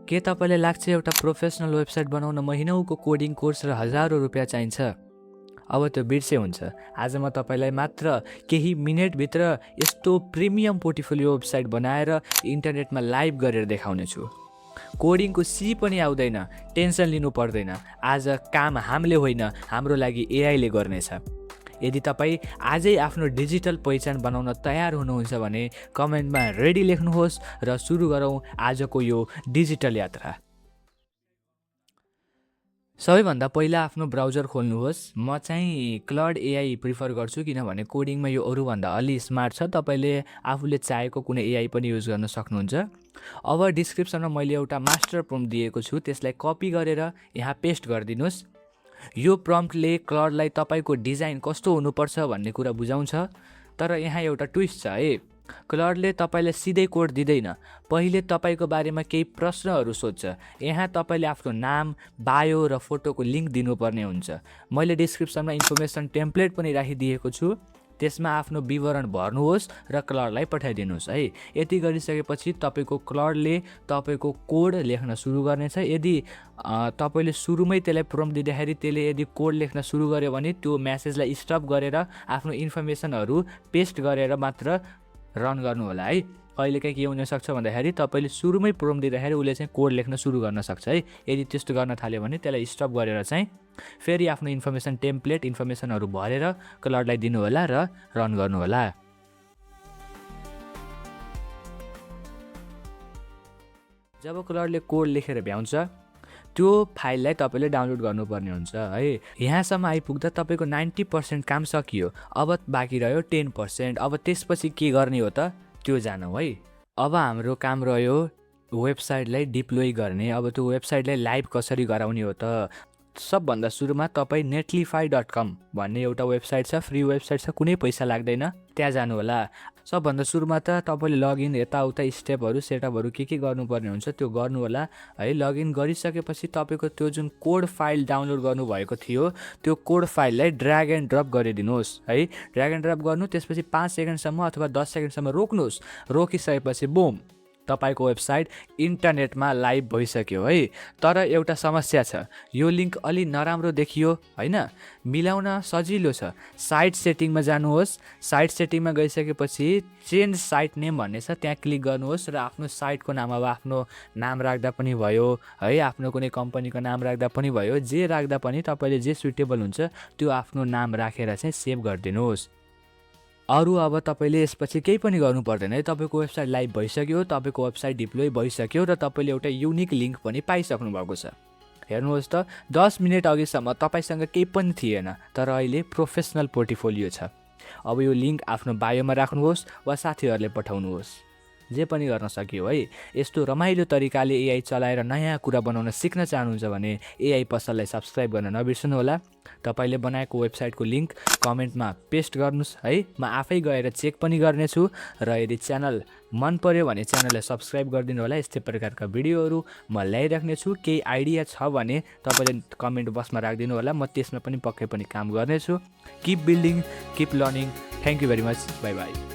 के तपाईँलाई लाग्छ एउटा प्रोफेसनल वेबसाइट बनाउन महिनौको कोडिङ कोर्स र हजारौँ रुपियाँ चाहिन्छ? अब त्यो बिर्से हुन्छ। आज म तपाईँलाई मात्र केही मिनेटभित्र यस्तो प्रिमियम पोर्टफोलियो वेबसाइट बनाएर इन्टरनेटमा लाइभ गरेर देखाउने छु। कोडिङको सी पनि आउँदैन, टेन्सन लिनु पर्दैन। आज काम हामीले होइन, हाम्रो लागि एआईले गर्नेछ। यदि तपाईँ आजै आफ्नो डिजिटल पहिचान बनाउन तयार हुनुहुन्छ भने कमेन्टमा रेडी लेख्नुहोस् र सुरु गरौँ आजको यो डिजिटल यात्रा। सबैभन्दा पहिला आफ्नो ब्राउजर खोल्नुहोस्। म चाहिँ क्लाउड एआई प्रिफर गर्छु किनभने कोडिङमा यो अरूभन्दा अलि स्मार्ट छ। तपाईँले आफूले चाहेको कुनै एआई पनि युज गर्न सक्नुहुन्छ। अब डिस्क्रिप्सनमा मैले एउटा मास्टर प्रम्प्ट दिएको छु, त्यसलाई कपी गरेर यहाँ पेस्ट गरिदिनुहोस्। यो प्रम्प्टले क्लाउडलाई तपाईँको डिजाइन कस्तो हुनुपर्छ भन्ने कुरा बुझाउँछ। तर यहाँ एउटा ट्विस्ट छ है, क्लाउडले तपाईँलाई सिधै कोड दिँदैन। पहिले तपाईँको बारेमा केही प्रश्नहरू सोध्छ। यहाँ तपाईँले आफ्नो नाम, बायो र फोटोको लिङ्क दिनुपर्ने हुन्छ। मैले डिस्क्रिप्सनमा इन्फर्मेसन टेम्प्लेट पनि राखिदिएको छु, त्यसमा आफ्नो विवरण भर्नुहोस् र क्लाउडलाई पठाइदिनुहोस् है। यति गरिसकेपछि तपाईँको क्लाउडले तपाईँको कोड लेख्न सुरु गर्नेछ। यदि तपाईँले सुरुमै त्यसलाई प्रम्प्ट दिँदाखेरि त्यसले यदि कोड लेख्न सुरु गर्यो भने त्यो म्यासेजलाई स्टप गरेर आफ्नो इन्फर्मेसनहरू पेस्ट गरेर मात्र रन गर्नु होला है। कहिलेकाहीँ के हुनसक्छ भन्दाखेरि तपाईँले सुरुमै प्रम्प्ट दिँदाखेरि उसले चाहिँ कोड लेख्न सुरु गर्न सक्छ है। यदि त्यस्तो गर्न थाल्यो भने त्यसलाई स्टप गरेर चाहिँ फेरि आफ्नो इन्फर्मेसनहरू भरेर क्लाउडलाई दिनु होला र रन गर्नु होला। जब क्लाउडले कोड लेखेर भ्याउँछ त्यो फाइललाई तपाईँले डाउनलोड गर्नुपर्ने हुन्छ है। यहाँसम्म आइपुग्दा तपाईँको 90% काम सकियो। अब बाँकी रह्यो 10%। अब त्यसपछि के गर्ने हो त त्यो जानौँ है। अब हाम्रो काम रह्यो वेबसाइटलाई डिप्लोय गर्ने। अब त्यो वेबसाइटलाई लाइभ कसरी गराउने हो त? सबभन्दा सुरुमा तपाईँ netlify.com भन्ने एउटा वेबसाइट छ, फ्री वेबसाइट छ, कुनै पैसा लाग्दैन, त्यहाँ जानु होला। सबभन्दा सुरुमा त तपाईँले लगइन यताउता स्टेपहरू सेटअपहरू के गर्नुपर्ने हुन्छ त्यो गर्नु होला है। लगइन गरिसकेपछि तपाईँको त्यो जुन कोड फाइल डाउनलोड गर्नुभएको थियो त्यो कोड फाइललाई ड्र्याग एन्ड ड्रप गरिदिनुहोस् है। ड्र्याग एन्ड ड्रप गर्नु, त्यसपछि 5 सेकेन्डसम्म अथवा 10 सेकेन्डसम्म रोक्नुहोस्। रोकिसकेपछि बुम, तपाईँको वेबसाइट इन्टरनेटमा लाइभ भइसक्यो है। तर एउटा समस्या छ, यो लिङ्क अलि नराम्रो देखियो होइन, मिलाउन सजिलो छ। साइट सेटिङमा जानुहोस्। साइट सेटिङमा गइसकेपछि चेन्ज साइट नेम भन्ने छ, त्यहाँ क्लिक गर्नुहोस् र आफ्नो साइटको नाम अब आफ्नो नाम राख्दा पनि भयो है, आफ्नो कुनै कम्पनीको नाम राख्दा पनि भयो, जे राख्दा पनि तपाईँले जे सुइटेबल हुन्छ त्यो आफ्नो नाम राखेर चाहिँ सेभ गरिदिनुहोस्। अरू अब तपाईँले यसपछि केही पनि गर्नु पर्दैन है। तपाईँको वेबसाइट लाइभ भइसक्यो, तपाईँको वेबसाइट डिप्लोय भइसक्यो र तपाईँले एउटा युनिक लिङ्क पनि पाइसक्नु भएको छ। हेर्नुहोस् त, 10 मिनट अघिसम्म तपाईँसँग केही पनि थिएन, तर अहिले प्रोफेसनल पोर्टफोलियो छ। अब यो लिङ्क आफ्नो बायोमा राख्नुहोस् वा साथीहरूले पठाउनुहोस्, जे पनि गर्न सकियो है। यस्तो रमाइलो तरिकाले एआई चलाएर नयाँ कुरा बनाउन सिक्न चाहनुहुन्छ भने एआई पसललाई सब्सक्राइब गर्न नबिर्सनु होला। तपाईँले बनाएको वेबसाइटको लिङ्क कमेन्टमा पेस्ट गर्नुहोस् है, म आफै गएर चेक पनि गर्नेछु। र यदि च्यानल मन पर्यो भने च्यानललाई सब्सक्राइब गरिदिनु होला। यस्तै प्रकारका भिडियोहरू म ल्याइराख्नेछु। केही आइडिया छ भने तपाईँले कमेन्ट बक्समा राखिदिनु होला, म त्यसमा पनि पक्कै पनि काम गर्नेछु। Keep building, keep learning. Thank you very much. By by.